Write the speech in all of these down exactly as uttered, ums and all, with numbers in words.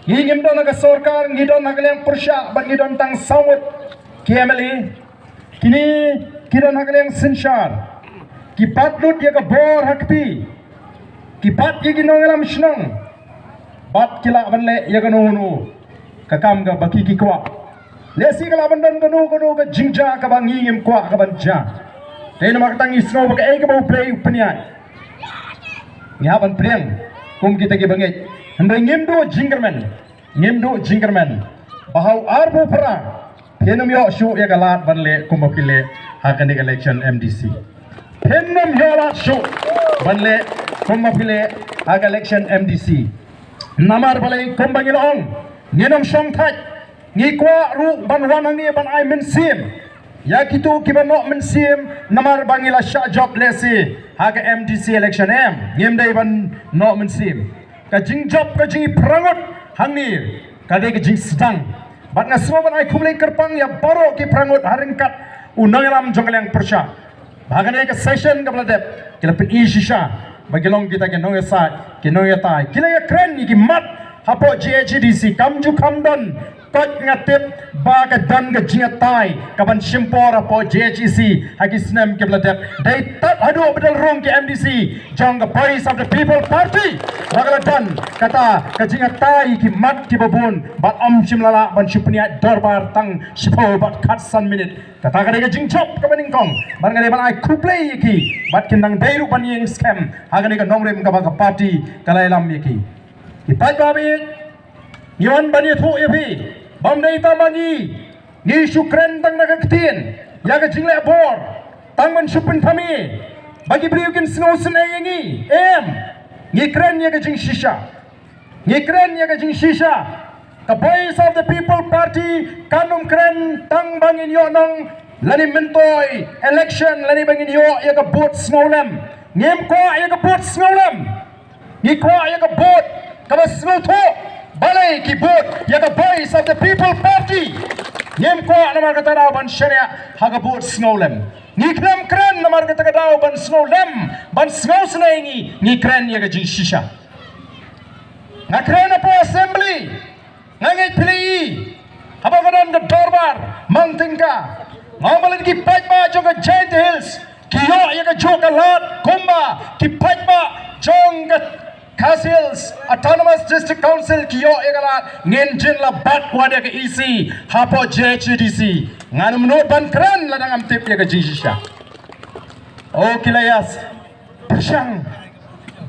Ngi ngim don ha ka sorkar, ngi don ha ka liang pyrshah, bad ngi don tang saw ngut ki M L A. Kine ki don ha ka liang synshar. Ki bat lut ïa ka bor ha kti. Ki bat ïa ki nongïalam shnong. Bad ki lah ban leh ïa kano kano ka kam kaba ki ki kwah. Lehse ka lah ban don kano kano ka jingjia kaba ngi ngim kwah ka ban jia. Te namar kata ngi sngew ba kaei kaba U Blei u pynïaid, ngi hap ban pdiang kum kita ki bangeit. Hynrei ngim duh jingkyrmen, ngim duh jingkyrmen ba ha u arphew phra phin ym ïoh shuh ïa ka lad ban leh kumba phi leh ha kane ka election M D C. Phin ym ïoh lad shuh ban leh kumba phi leh ha ka election M D C. Namar balei? Kumba ngi la ong, ngin ym shong thait. Ngi kwah ruh ban wan hangne ban ai mynsiem ïa kito kiba noh mynsiem, namar ba ngi la shah jop lehse ha ka M D C election, em, ngim dei ban noh mynsiem. Ka jingjop ka jingiprangut hangne ka dei ka jingsdang. Bad nga sngew ban ai khublei kyrpang ïa baroh ki prangut ha ryngkat u nongïalam jong ka liang pyrshah. Ba ha kane ka session kaba la dep, ki la pyni shisha ba ki long kita ki nongïasaid, ki nongïatai. Ki la ïakren ïa ki mat hapoh J H A D C, kam ju kham don. Koit nga tip ba ka don ka jingïatai kaban shim por hapoh J H A D C ha ki snem kiba la dep. Dei tad haduh ba dang rung ki M D C jong ka Voice of the People Party ba ka la don kata ka jingïatai ïa ki mat kiba bun, bad ym shym la lah ban shu pynïaid dorbar tang shiphew bad khatsan minit. Kata ka dei ka jingjop kaba nyngkong. Bad nga dei ban ai khublei ïa ki. Bad kin dang dei ruh ban ïeng skhem ha kane ka nongrim kaba ka party ka la ïalam ïa ki. Ki paidbah, ngi wan ban ïathuh ïa phi ba ym dei tang ba ngi, ngi shu kren tang na ka ktien ïa ka jingleh bor, tang ban shu pynthame ba ki briew kin sngewsynei ïa ngi. Em, ngi kren ïa ka jingshisha. Ngi kren ïa ka jingshisha. Ka Voice of the People Party kan ym kren tang ba ngin ïoh nong lane myntoi election lane ba ngin ïoh ïa ka vote sngewlem. Ngim kwah ïa ka vote sngewlem. Ngi kwah ïa ka vote kaba sngewthuh. Balei ki vote ïa ka Voice of the People Party? Ngim kwah namar kata daw ban shaniah ha ka vote sngewlem. Ngi khlem kren namar kata ka daw ban sngewlem, ban sngewsynei ngi, ngi kren ïa ka jingshisha. Nga kren hapoh Assembly, nga ngeit phi la i haba ka don ka dorbar mang tyngka. Nga ong ba lada ki paidbah jong ka Jaintia Hills ki ïoh ïa kajuh ka lad kumba ki paidbah jong ka Khasi Hills Autonomous District Council ki ïoh ïa ka lad, ngin jin la bat wad ïa ka E C hapoh J H A D C. Ngan ym nud ban kren lada ngam tip ïa ka jingshisha. O ki la ïa pyrshang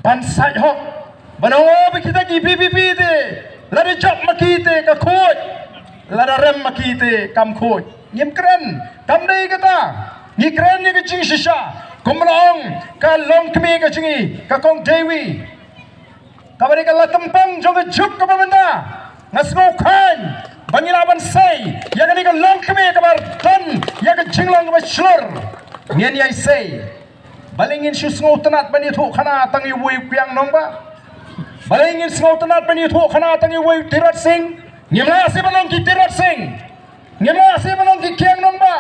ban sait hok, ban ong, o, ba kita ki V P P te, lada jop ma ki te ka khuid, lada rem ma ki te kam khuid. Ngim kren, kam dei kata. Ngi kren ïa ka jingshisha. Kumba la ong ka longkmie ka jong ngi, ka Kong Dewi, kaba dei ka la tympang jong ka juk kaba mynta. Nga sngewkhlaiñ ba ngi lah ban sei ïa kane ka longkmie kaba don ïa ka jinglong kaba shlur. Ngin ïa sei. Balei ngin shu sngewtynnat ban ïathuh khana tang ïa uwei u kiang nongbah? Balei ngin sngewtynnat ban ïathuh khana tang ïa uwei u Tirot Sing? Ngim lah shuh ban long ki Tirot Sing. Ngim lah shuh ban long ki kiang nongbah.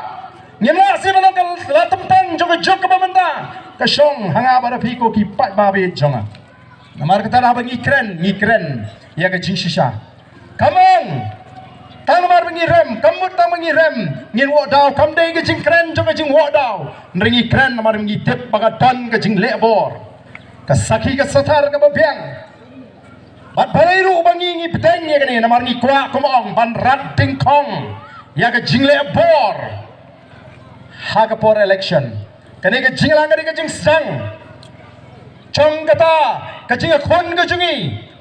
Ngim lah shuh ban long ka la tympang jong ka juk kaba mynta. Ka shong ha nga bad phi ko ki paidbah jong nga. Namar kata haba ngi kren, ngi kren ïa ka jingshisha. Kam ong tang namar ba ngi rem, kam mut tang ba ngi rem ngin wad daw, kam dei ka jingkren jong ka jingwad daw. Hynrei ngi kren namar ba ngi tip ba ka don ka jingleh bor, ka sakhi ka sathar kaba biang. Bad balei ruh ba ngi, ngi bteng ïa kane, namar ngi kwah, kumba ong, ban rat dyngkhong ïa ka jingleh bor ha ka por election. Kane ka jingïalang ka dei ka jingsdang jong kata ka jingïakhun ka jong ngi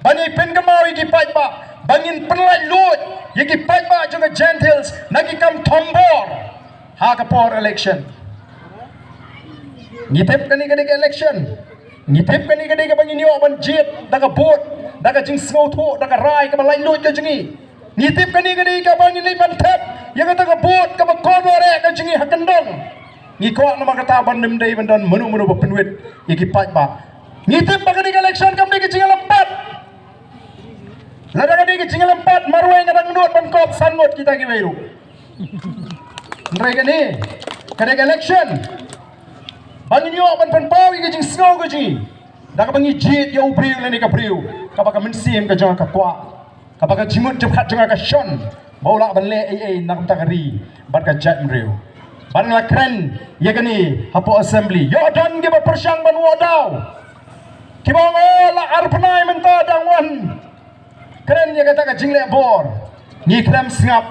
ban ïa pynkynmaw ïa ki paidbah, ba ngin pynlait luid ïa ki paidbah jong ka Jaintia Hills na ki kam thombor ha ka por election. Ngi tip kane ka dei ka election. Ngi tip kane ka dei kaba ngin ïoh ban jied da ka vote, da ka jingsngewthuh, da ka rai kaba lait luid ka jong ngi. Ngi tip kane ka dei kaba ngin leit ban thep ïa kata ka vote kaba kordor eh ka jong ngi ha kyndong. Ngi kwah namar kata ban ym dei ban don mano mano ba pynwit ïa ki paidbah. Ngi tip ba kane ka election kam dei ka jingïalympat. Lada ka dei ka jingïalympat, marwei nga dang nud ban kop san ngut kita kiwei ruh. Hynrei kane ka dei ka election ba ngin ïoh ban pynpaw ïa ka jingsngew ka jong ngi da kaba ngi jied ïa u briew lane ka briew kaba ka mynsiem ka jong ka kwah. Ba ka jingmut jingpyrkhat jong nga ka shon ba u lah ban leh ei ei na ka bynta ka ri bad ka jaitbynriew. Bad nga la kren ïa kane hapoh assembly. Ïoh don kiba pyrshang ban wad daw, kiba ong, "Oh, la ar bnai mynta dang wan kren ïa kata ka jingleh bor." Ngi khlem sngap,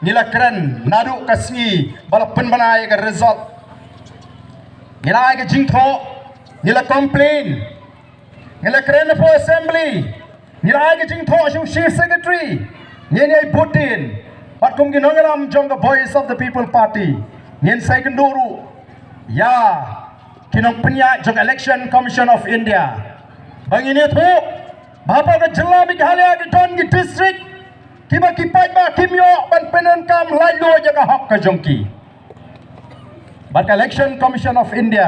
ngi la kren naduh ka sngi ba la pynbna ïa ka result. Ngi la ai ka jingthoh, ngi la complain, ngi la kren hapoh assembly, ngi la ai ka jingthoh sha u chief secretary, ngin ïai bud dien. Bad kum ki nongïalam jong ka Voice of the People Party, ngin sa ïakynduh ruh ïa ki nongpynïaid jong Election Commission of India ba ngin ïathuh ba hapoh ka jylla Meghalaya ki don ki district kiba ki paidbah kim ïoh ban pyndonkam laitluid ïa ka hok ka jong ki. Bad ka Election Commission of India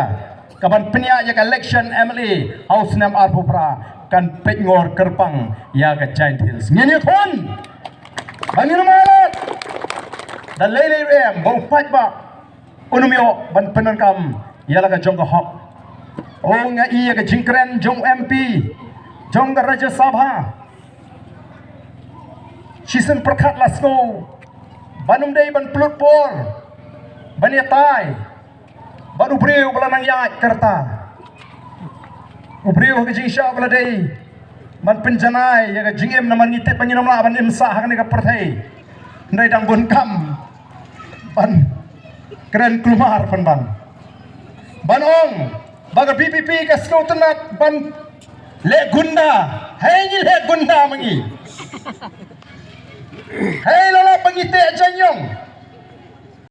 ka ban pynïaid ïa ka election M L A ha u snem arphew phra kan peitngor kyrpang ïa ka Jaintia Hills. Ngin ïakhun ba ngin ym ailad. Da lei lei ruh em ba u paidbah un ym ïoh ban pyndonkam ïa la ka jong ka hok. O, nga i ïa ka jingkren jong u M P jong ka Rajya Sabha. Shisien pyrkhat la sngew ban ym dei ban pynlut por ban ïatai bad u briew ba la nang ïaid ka rta. U briew ha ka jingshah ba la dei ban pynjanai ïa ka jingim, namar ngi tip ba ngin ym lah ban im sah ha kane ka pyrthei. Hynrei dang bun kam ban kren kulmar pynban, ban ong ba ka V P P ka sngewtynnat ban leh gunda. Hei, ngi leh gunda ma ngi? Hei, la lap ba ngi teh jaiñiong?